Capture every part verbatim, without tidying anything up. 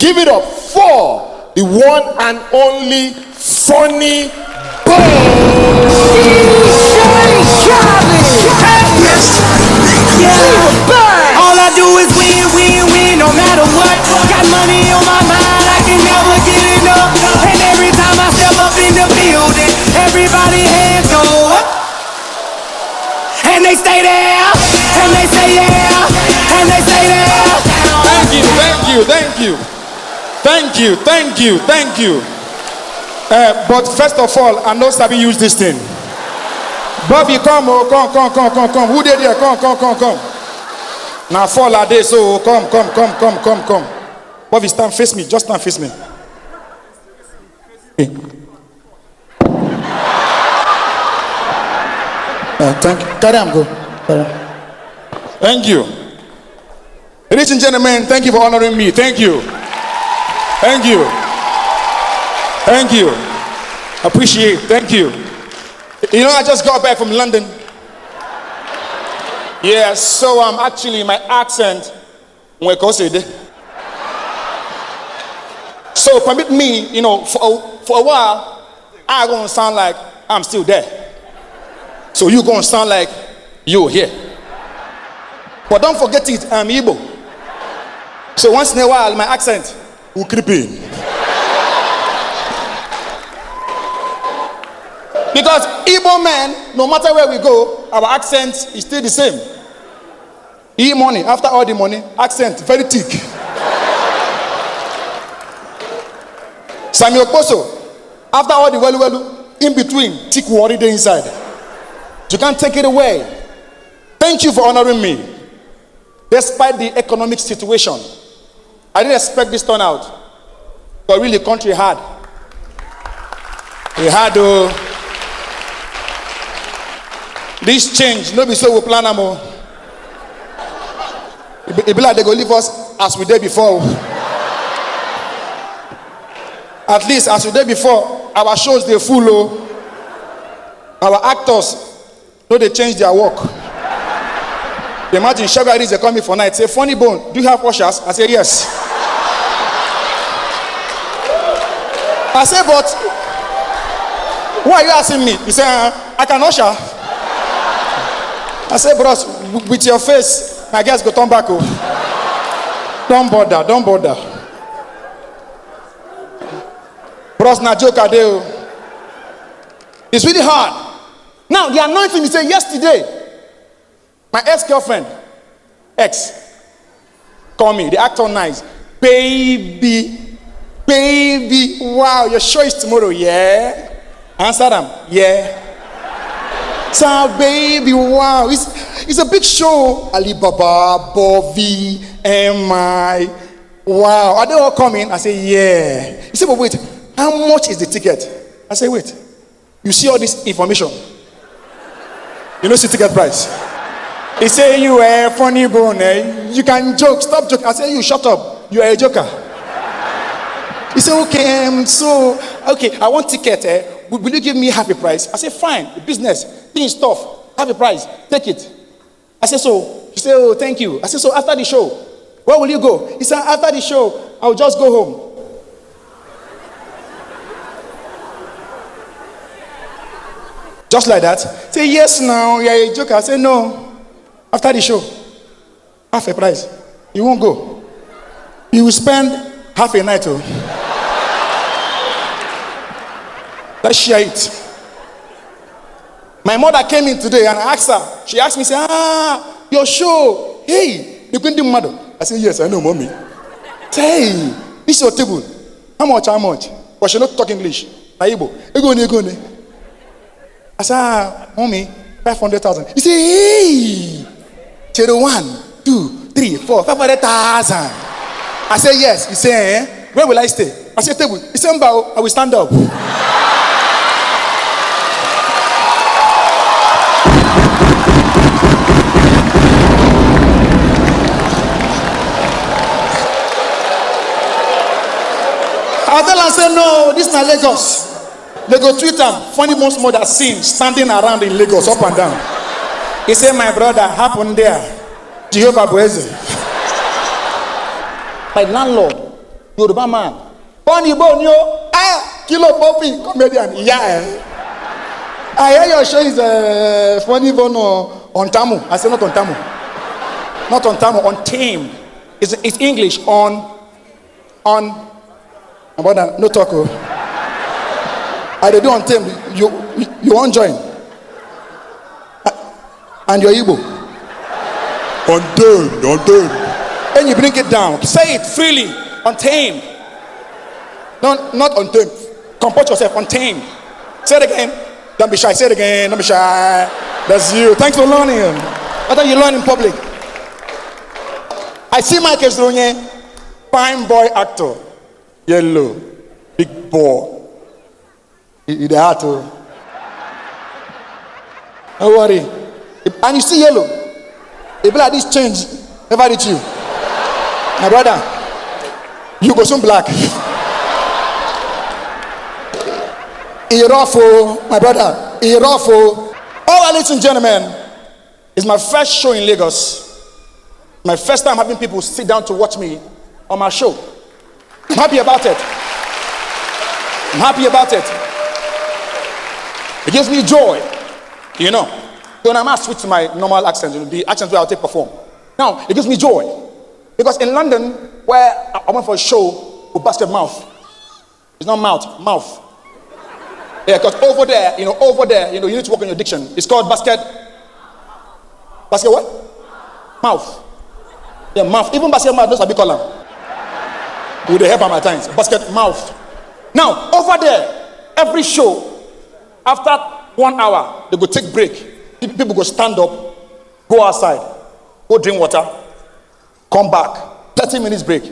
Give it up for the one and only Funny Bone. All I do is win, win, win, no matter what. Got money on my mind, I can never get enough. And every time I step up in the building, everybody hands go up. And they stay there, and they say yeah, and they say there. Thank you, thank you, thank you. Thank you, thank you, thank you. Uh, but first of all, I no sabi use this thing. Bobby, come, oh, come, come, come, come, come. Who dey there? Come, come, come, come. Now fall a day, so come, come, come, come, come, come. Bobby, stand face me. Just stand face me. Hey. Uh, thank you. Carry am go. Carry am. Thank you. Ladies and gentlemen, thank you for honoring me. Thank you. Thank you. Thank you. Appreciate. Thank you. You know, I just got back from London. Yeah, so um, actually, my accent, nwekosede. So permit me, you know, for a, for a while, I gonna sound like I'm still there. So you gonna sound like you here. But don't forget it, I'm Igbo. So once in a while, my accent will creep in. Because Igbo men, no matter where we go, our accent is still the same. E money, after all the money, accent very thick. Sammy Okposo, after all the well well, in between, thick worry dey inside. You can't take it away. Thank you for honoring me. Despite the economic situation, I didn't expect this turnout. But really, country hard. E hard o. This change, no be so we plan am o. E be, e be like they go leave us as we dey before o. At least as we dey before, our shows dey full o. Our actors no dey change their work. Imagine Shagari dey call me for night, say, "Funny Bone, do you have ushers?" I say, "Yes." I say, "But why are you asking me?" He say, "Uh, I can usher." I say, "Bros, w- with your face, my guys go turn back o. Don't bother, don't bother." Bros, na joke I dey o. It's really hard. Now, the anointing, he say, yesterday, my ex-girlfriend, ex, call me, the actor nice. "Baby, baby, wow, your show is tomorrow, yeah?" I answered am, "Yeah." So, "Baby, wow, it's, it's a big show. Alibaba, Bovi, M I, wow. Are they all coming?" I say, "Yeah." He said, "But wait, how much is the ticket?" I say, "Wait, you see all this information? You no see ticket price?" He say, "You are a funny bone, eh? You can joke, stop joking." I say, "You shut up, you are a joker." He say, "Okay, um, so, okay, I want ticket, eh? Will, will you give me half a price?" I say, "Fine, business, things tough, half a price, take it." I say, "So?" She say, "Oh, thank you." I say, "So after the show, where will you go?" He say, "After the show, I'll just go home." Just like that. Say, "Yes now, you're a joker." I say, "No. After the show, half a price. You won't go. You will spend half a night o." Let's share it. My mother came in today and I asked her. She asked me, say, "Ah, your show. Hey, the Queen Mother." I say, "Yes, I know, mommy." Say, "Hey, this is your table. How much, how much?" But she no talk English. Na Igbo. "Ego one, ego one." I say, "Ah, mommy, five hundred thousand." He say, "Hey, zero one, two, three, four, five hundred thousand." I say, "Yes." He say, "Eh? Where will I stay?" I say, "Table." He say, "Mba o, I will stand up." I tell am say, "No, this na Lagos." They go tweet am, "Funny Bone's mother seen standing around in Lagos up and down." He say, "My brother, happen there. Jehovah Bueze." My landlord, Yoruba man. Funny bone, yo. Ah, kilo poppy, comedian. Yeah. Eh. I hear your show is uh, funny bone on, on Tamu. I say not on Tamu. Not on Tamu, on Tame. It's, it's English. On, on. My brother, no talk. Oh. I dey do on Tame. You, you, you won't join. And your Igbo. Untamed, untamed. And you bring it down. Say it freely. Untamed. No, not untamed. Comport yourself. Untamed. Say it again. Don't be shy. Say it again. Don't be shy. That's you. Thanks for learning. I thought you learn in public. I see Mike Ezronye, fine boy actor. Yellow. Big boy. You, you dey hurt o. No worry. And you see yellow. E be like this change never reach you. My brother, you go soon black. E rough o, my brother. E rough o. All right, ladies and gentlemen, it's my first show in Lagos. My first time having people sit down to watch me on my show. I'm happy about it. I'm happy about it. It gives me joy, you know. So now I must switch to my normal accent, you know, the accent where I take perform. Now, it gives me joy. Because in London, where I I went for a show with Basket Mouth, it's not mouth, mouth. Yeah, because over there, you know, over there, you know, you need to work on your diction. It's called basket. Basket what? Mouth. Yeah, mouth. Even basket mouth, no sabi call am. We dey help am at times. Basket mouth. Now, over there, every show, after one hour, they go take break. Pe- People go stand up, go outside, go drink water, come back, thirty minutes break.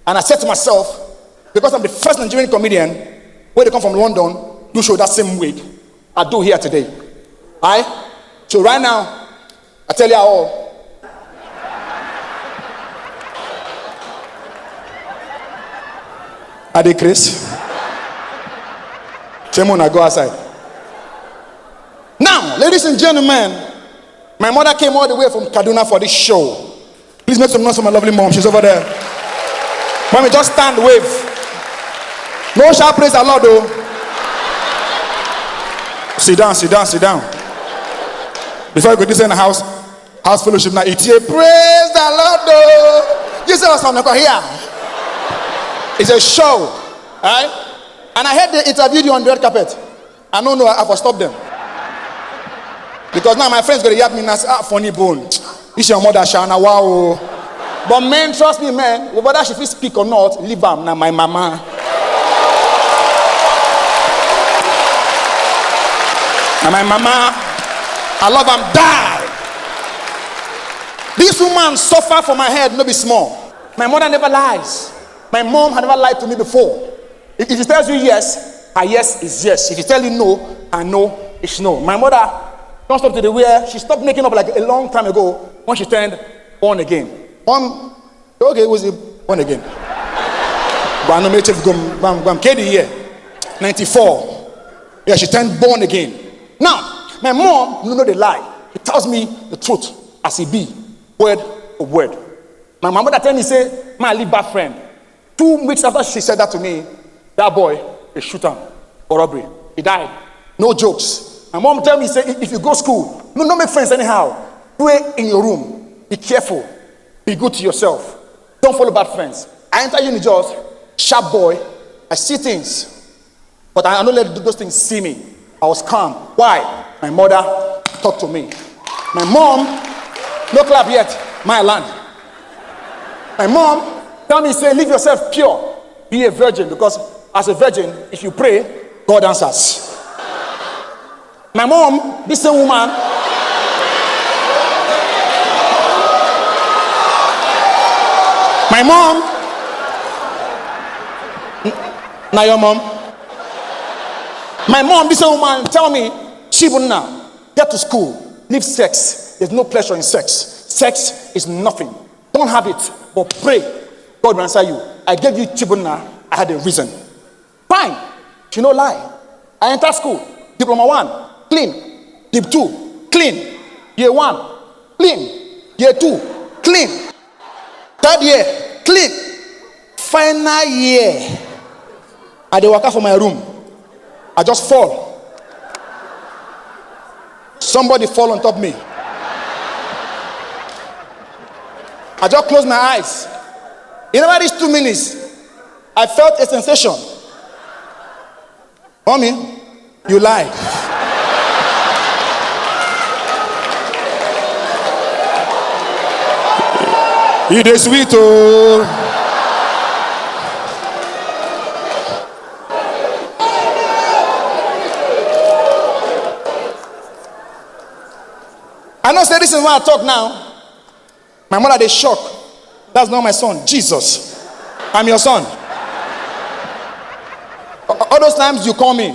And I said to myself, because I'm the first Nigerian comedian where they come from London, do show that same week, I do here today. Aye? So right now, I tell you all. I dey craze. Shame on, I go outside. Now, ladies and gentlemen, my mother came all the way from Kaduna for this show. Please make some noise for my lovely mom. She's over there. Mommy, just stand, wave. No shout praise the Lord, though. Sit down, sit down, sit down. Before you go this in the house, house fellowship now. It's a praise the Lord, though. You say what's on here? It's a show, right? And I heard they interviewed you on the red carpet. I don't know. I for stop them. Because now my friends gonna yab me and say, ah, funny bone. It's your mother, Shana. Wow. But men, trust me, man. Whether she fit speak or not, leave am. Now my mama. And my mama, I love am die. This woman suffer for my head, no be small. My mother never lies. My mom had never lied to me before. If, if she tells you yes, her yes is yes. If she tell you no, her no is no. My mother don't stop to the where she stopped making up like a long time ago when she turned born again. Mom, okay, was it born again? But I know me check go, go, go, K D here, ninety-four. Yeah, she turned born again. Now, my mom, no, no, they lie. She tells me the truth as it be, word for word. My, my mother tell me, say, my leave bad friend. Two weeks after she said that to me, that boy, they shoot him for robbery. He died. No jokes. My mom tell me, say, if if you go school, no, no make friends anyhow. Do it in your room. Be careful. Be good to yourself. Don't follow bad friends. I enter uni just, sharp boy. I see things. But I, I don't let those things see me. I was calm. Why? My mother talked to me. My mom, no clap yet. My land. My mom tell me, say, leave yourself pure. Be a virgin, because as a virgin, if you pray, God answers. My mom, this same woman. My mom. Now your mom. My mom, this same woman, tell me, Chibunna, get to school. Leave sex. There's no pleasure in sex. Sex is nothing. Don't have it, but pray. God will answer you. I gave you Chibunna. I had a reason. Fine. She no lie. I enter school. Diploma one, clean. Dip two, clean. Year one, clean. Year two, clean. Third year, clean. Final year, I dey waka for my room. I just fall. Somebody fall on top me. I just close my eyes. E never reach two minutes. I felt a sensation. Mommy, you lie. E dey sweet o. I know say this is what I talk now. My mother dey shock. That's not my son. Jesus, I'm your son. All those times you call me,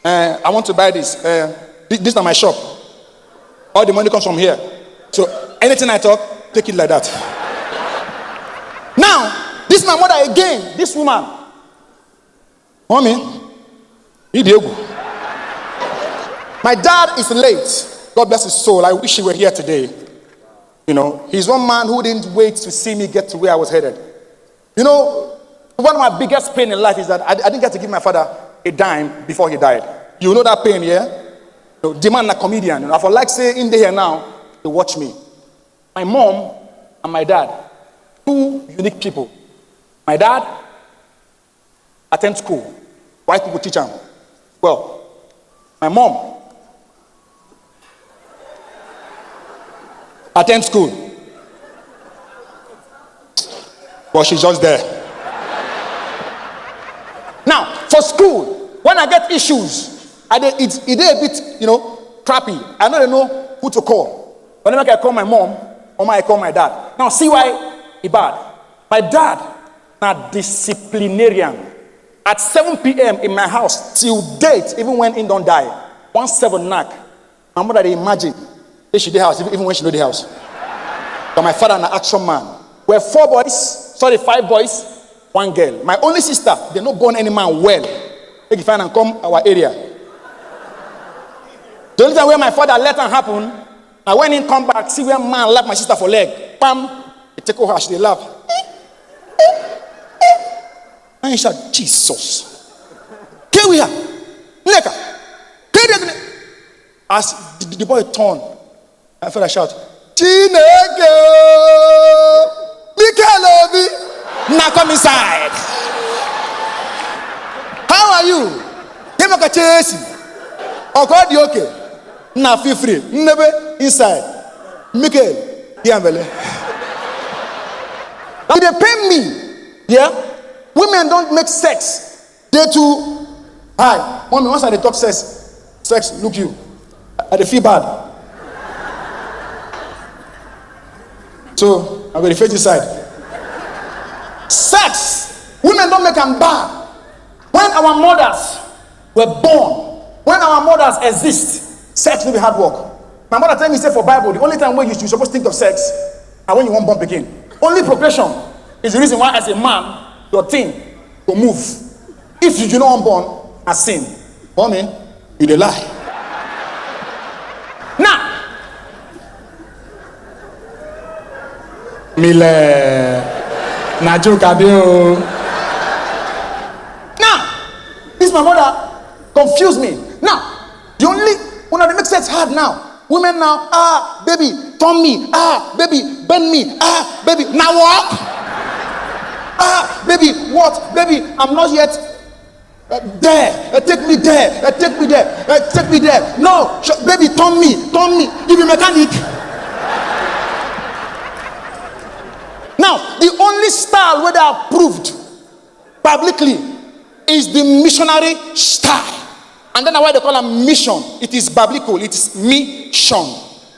uh, I want to buy this. Uh, this is my shop. All the money comes from here. So anything I talk, take it like that. Now, this is my mother again. This woman, Mommy, Idiegu. My dad is late. God bless his soul. I wish he were here today. You know, he's one man who didn't wait to see me get to where I was headed. You know, one of my biggest pain in life is that I, I didn't get to give my father a dime before he died. You know that pain, yeah? So, the man na comedian. You know, I for like say in there now, they watch me. My mom and my dad, two unique people. My dad attend school. White people teach him. Well, my mom attend school. But she's just there. Now, for school, when I get issues, I dey, it, it dey a bit, you know, crappy. I no dey know who to call. Whenever I call my mom, or I call my dad. Now, see why e bad. My dad na disciplinarian. At seven p.m. in my house, till date, even when he don die, one seven knack, my mother dey imagine say she dey house, even, even when she no dey house. But my father na action man. We're four boys, sorry, five boys, one girl. My only sister, they no born any man well. Make you find and come our area. The only time where my father let am happen, na when he come back, see where man lap my sister for leg. Pam, he take her, she dey laugh. And he shout, Jesus. Ke we are. Neka. Ke we are. As the, the boy turn, my father shout, Chineke! Mikel Obi! Now come inside. How are you? He make a chase. Okay, okay. Now feel free. Never inside. Mikel, the ambele. It dey pain me. Yeah? Women don't make sex. They too high. Mommy, once I dey talk sex, sex, look you. I dey feel bad. So, I go dey face this side. Sex! Women don't make am bad. When our mothers were born, when our mothers exist, sex no be hard work. My mother tell me say for Bible, the only time when you, you suppose think of sex na when you wan born pikin. Only procreation is the reason why as a man, your thing go move. If you, you no wan born, na sin. Mommy, you dey lie. Now, Mile, na joke I dey o. Now, this my mother confuse me. Now, the only, una dey make sex hard now. Women now, ah, baby, turn me, ah, baby, bend me, ah, baby, na work. Ah, baby, what? Baby, I'm not yet, uh, there. Uh, take me there. Uh, take me there. Uh, take me there. No, sh- baby, turn me, turn me. You be mechanic. Now, the only style wey dey approved publicly is the missionary style. And then why they call am mission? It is biblical. It is mission.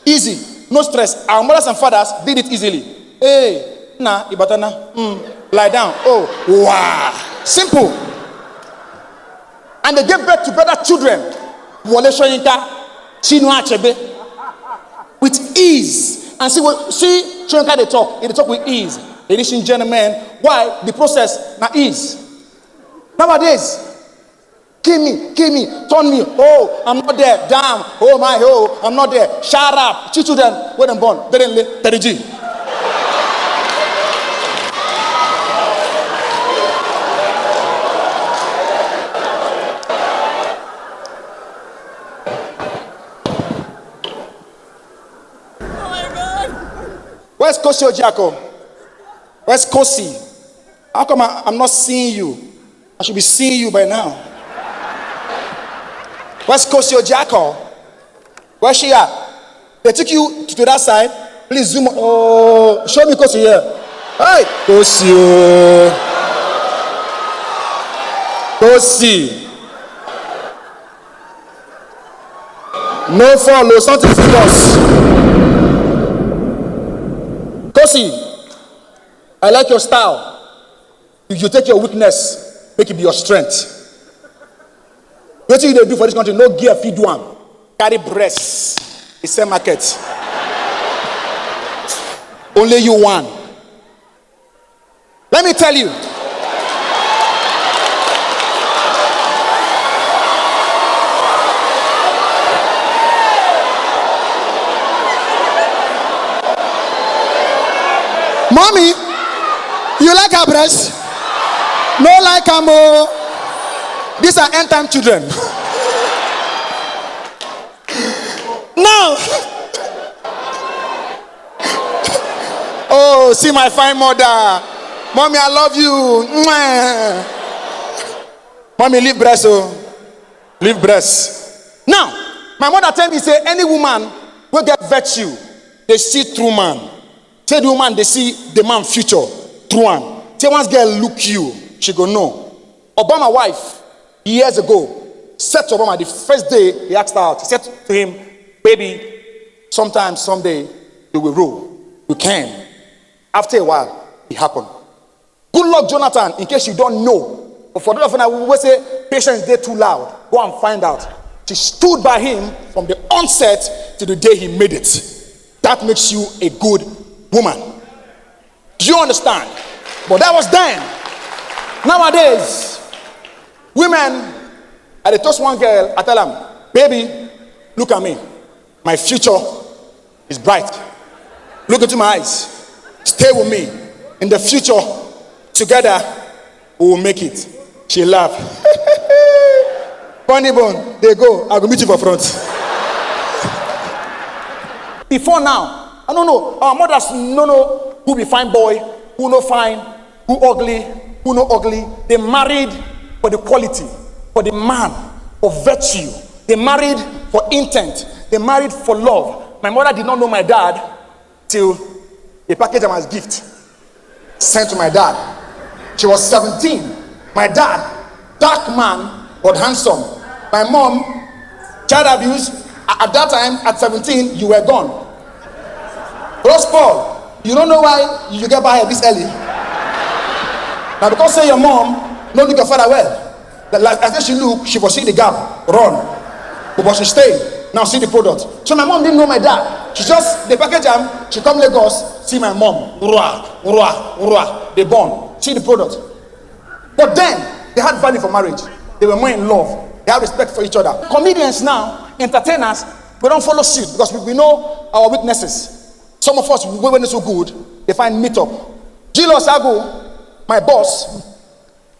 Easy. No stress. Our mothers and fathers did it easily. Hey, na, ibatana. Mm, lie down. Oh, wow. Simple. And they gave birth to better children. Wole Soyinka, Chinua Achebe. With ease. And see what, see Soyinka dey talk. He dey talk with ease. Ladies and gentlemen, why the process na ease? Nowadays, kill me, kill me, turn me. Oh, I'm not there. Damn. Oh my, oh, I'm not there. Shut up. Chichu dem, where dem born? Berenle, thirty G. Kosi Ojako? Where's Kosi? How come I, I'm not seeing you? I should be seeing you by now. Where's Kosi Ojako? Where's she at? They took you to, to that side. Please zoom. Oh, show me Kosi here. Hey, Kosi. Oh. Kosi. No follow, something serious. Kosi, I like your style. If you take your weakness, make it be your strength. What you dey do for this country? No gear fit do am. Carry breast. It's a market. Only you one. Let me tell you. Mommy, you like her breast? No like am o. These are end time children. Now, oh, see my fine mother. Mommy, I love you. Mwah. Mommy, leave breast, oh. Leave breast. Now, my mother tell me, say, any woman wey get virtue, they see through man. Say the woman, they see the man future through am. Say once girl look you, she go know. Obama wife, years ago, said to Obama the first day he asked her out, he said to him, "Baby, sometime, someday, you will rule. You can." After a while, it happened. Good luck, Jonathan, in case you don't know. But for those of you who say patience dey too loud, go and find out. She stood by him from the onset to the day he made it. That makes you a good woman. Do you understand? But that was then. Nowadays, women, I dey toast one girl, I tell am, "Baby, look at me. My future is bright. Look into my eyes. Stay with me. In the future, together, we will make it." She laugh. Funny bone, they go, I go meet you for front. Before now, I don't know. Our mothers no know who be fine boy, who no fine, who ugly, who no ugly. They married for the quality, for the man, for virtue. They married for intent. They married for love. My mother did not know my dad till they package am as gift, sent to my dad. She was seventeen. My dad, dark man, but handsome. My mom, child abuse. A-, at that time, at seventeen, you were gone. Rose Paul, you don't know why you get by this early. Now, because say your mom no look your father well. The, like, as she look, she for see the gap, run. But, but she stay, now see the product. So my mom didn't know my dad. She just, the package am, she come Lagos, see my mom. Rua, rua, rua, they born. See the product. But then, they had value for marriage. They were more in love. They had respect for each other. Comedians now, entertainers, we don't follow suit because we, we know our weaknesses. Some of us, we, we weren't so good. They find meet up. Julius Agu, my boss,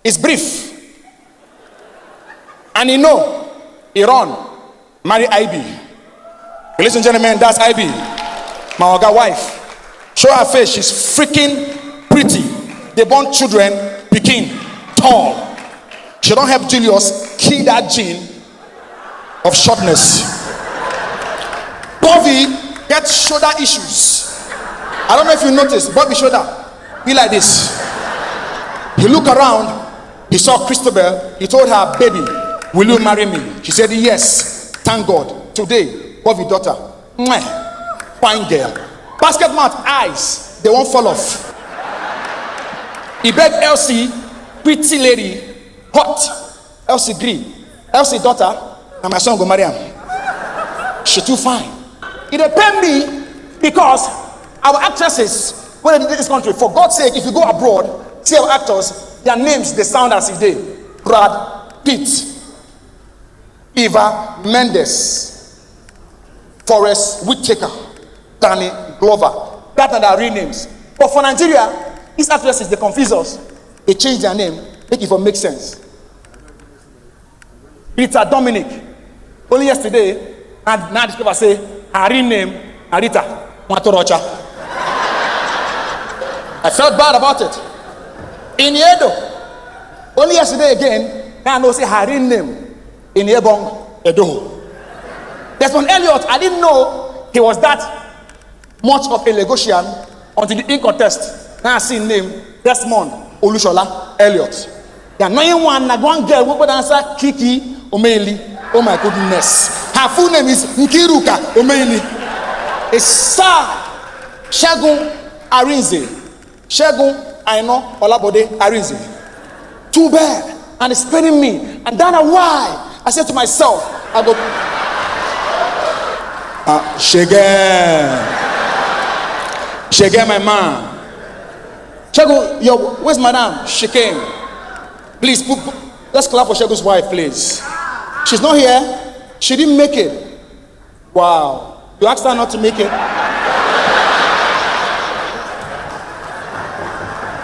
is brief. And he know, he run, marry I B. Ladies and gentlemen, that's I B. My oga wife. Show her face, she's freaking pretty. They born children, pikin, tall. She don't help Julius kill that gene of shortness. Bobby gets shoulder issues. I don't know if you noticed, Bobby shoulder be like this. He looked around, he saw Christabel, he told her, "Baby, will you marry me?" She said, "Yes, thank God. Today, Bobby daughter." Mwah. Fine girl. Basket mouth eyes, they won't fall off. He beg Elsie, pretty lady, hot. Elsie gree. Elsie daughter, and my son go marry am. She too fine. It dey pain me because our actresses, when they dey this country, for God's sake, if you go abroad, see our actors, their names, they sound as if they Brad Pitt, Eva Mendes, Forest Whitaker, Danny Glover. That are their real names. But for Nigeria, these actresses, they confuse us. They change their name, make it for make sense. Rita Dominic. Only yesterday, I, I discover say her real name na Rita Mwatorocha. I felt bad about it. In Edo, only yesterday again, now I know say her real name in Ebong, Edo. Desmond Elliot, I didn't know he was that much of a Lagosian until the in contest. Now I see him name Desmond Olushola Elliot. The annoying one, na one girl, we go answer Kiki Omeili. Oh my goodness. Her full name is Nkiruka Omeili. It's Sir Shegun Arinze. Shegun Aino Olabode Arinze. Too bad. And it's paining me. And that's why I said to myself, I go, uh, Shege. Shege, my man. Shegun, your, where's madam? She came. Please, put, put, let's clap for Shegun's wife, please. She's not here. She didn't make it. Wow. You asked her not to make it?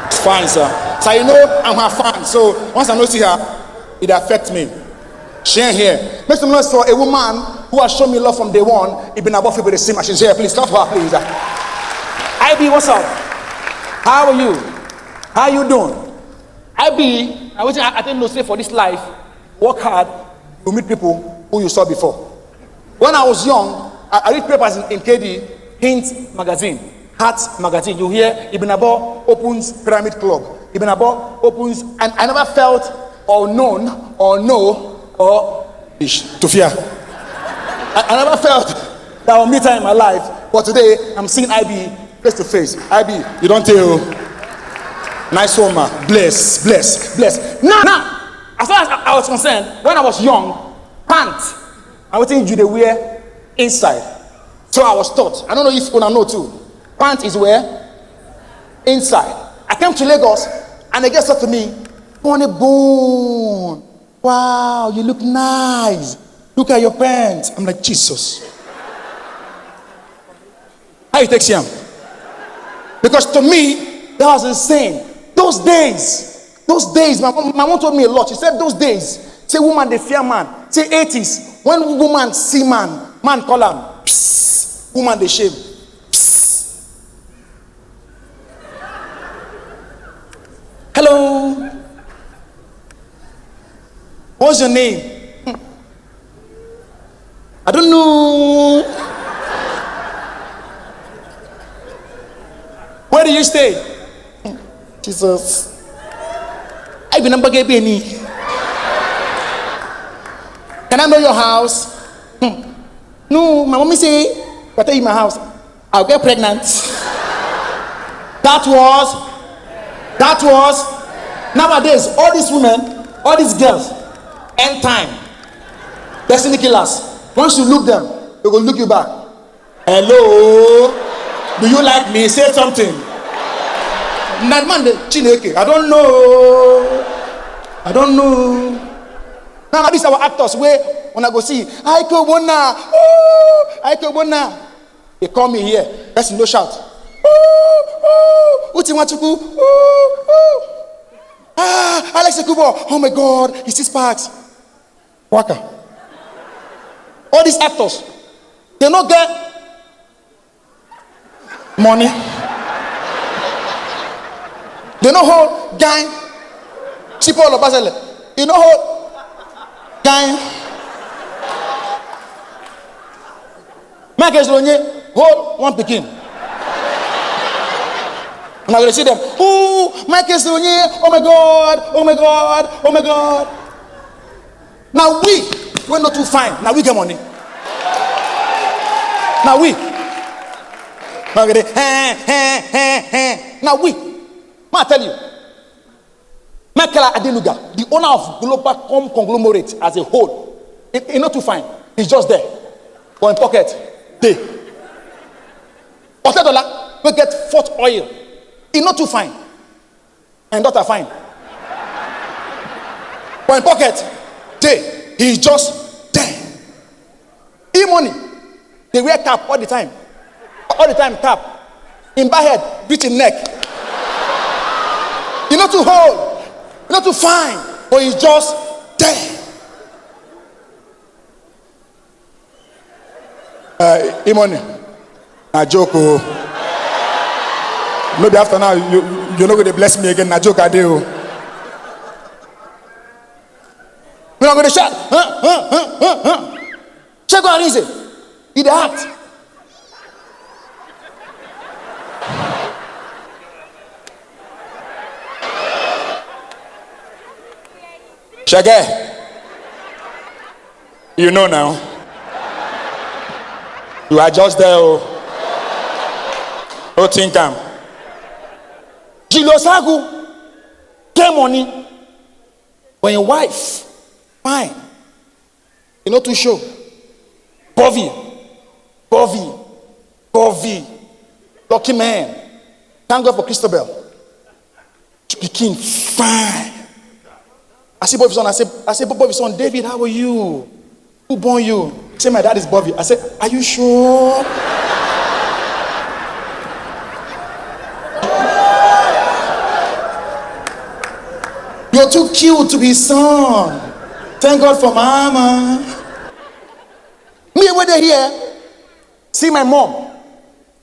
It's fine, sir. So you know I'm her fan. So once I don't see her, it affects me. She ain't here. Make some noise for a woman who has shown me love from day one. Ibn Abba Fibri Sima. She's here. Please clap for her, please. I B, what's up? How are you? How you doing? I B, I was I, I didn't know say for this life, work hard, you meet people who you saw before. When I was young, I, I read papers in, in K D, Hint magazine, Heart magazine. You hear Ibn Abo opens Pyramid Club. Ibn Abo opens, and I never felt or known or know or ish to fear. I, I never felt that I will meet her in my life, but today I'm seeing I B face to face. I B, you don't tell. Nice one, ma. Bless, bless, bless. Now, now, as far as I, I was concerned, when I was young, pants, I was thinking you they wear inside. So I was taught. I don't know if una know too. Pants is where? Inside. I came to Lagos and a girl said to me, "Funny bone. Wow, you look nice. Look at your pants." I'm like, "Jesus." How you take Siam? Because to me, that was insane. Those days, those days, my, my mom told me a lot. She said those days, say woman they fear man. Say eighties, when woman see man, man call am, psst, woman they shame. Psst. "Hello. What's your name?" "I don't know." "Where do you stay?" "Jesus. I be number Benny. Can I know your house?" "No, my mommy say, I tell you my house. I'll get pregnant." That was, that was, nowadays, all these women, all these girls, end time, destiny killers. Once you look them, they go look you back. "Hello, do you like me? Say something." Now, man, the Chineke, "I don't know. I don't know." Now, these our actors, where when I go see, "Aiko Bona, oh, Aiko Bona." They call me here. Person no shout. "Oh, oh, Uti Nwachukwu, oh, oh. Ah, Alex Ekubo, oh my God, he six packs." Waka. All these actors, they no get money. They no hold gang. Chipo Olobasele. You no hold gang. Michael Ezulonye hold one pikin. And I go see them. "Ooh, Michael Ezulonye, oh my God, oh my God, oh my God." Now we, we not too fine. Now we get money. Now we. Now we get it. Eh, eh, eh, eh. Now we. Ma tell you. Michael Adenuga, the owner of Global Com Conglomerate as a whole, he, he not too fine. He's just there. For him pocket, day. Otedola, we get Fort Oil. He not too fine. And daughter fine. For him pocket, day. He's just there. E-money, they wear cap all the time. All the time, cap. In back head, reach him neck. He not too old, he not too fine, but he's just there. Uh, E-money, a joke. Oh. No be after now, you, you no go dey bless me again. Na joke I dey o. Una go dey shout. Huh, huh, huh, huh, huh. Shey una reason? You dey act. Shege, you know now. You are just there o. No think am. Julius Agu get money, but him wife fine. E no too show. Bovi, Bovi, Bovi. Lucky man. Thank God for Christabel. Pikin fine. I see Bovi's son. I say, I say, Bovi's son, David, how are you? Who born you? Say, my dad is Bovi. I say, are you sure? You're too cute to be son. Thank God for mama. Me wey dey here, see my mom.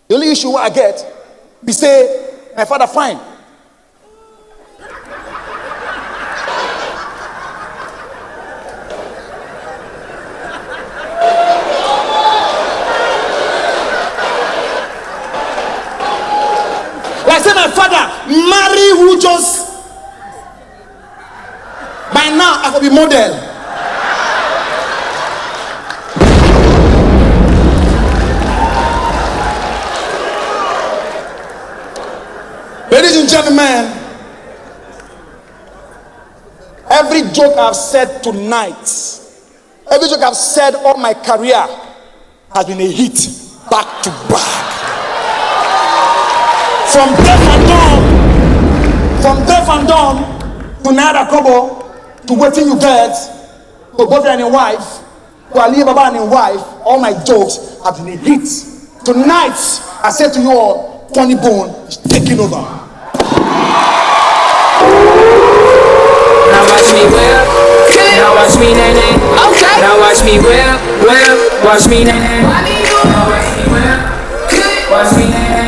The only issue wey I get be say my father fine. Like say my father marry who just By now, I go be model. Ladies and gentlemen, every joke I've said tonight, every joke I've said all my career, has been a hit back to back. From Deaf and Dumb, from Deaf and Dumb to Naira Kobo to Wetin You Get to Bovi and Him Wife to Ali Baba and Him Wife, all my jokes have been a hit. Tonight, I say to you all, Funny Bone is taking over. Now watch me whip, now watch me nay nay. Okay. Now watch me whip, whip, watch me nay nay. Now watch me whip, watch me nay nay.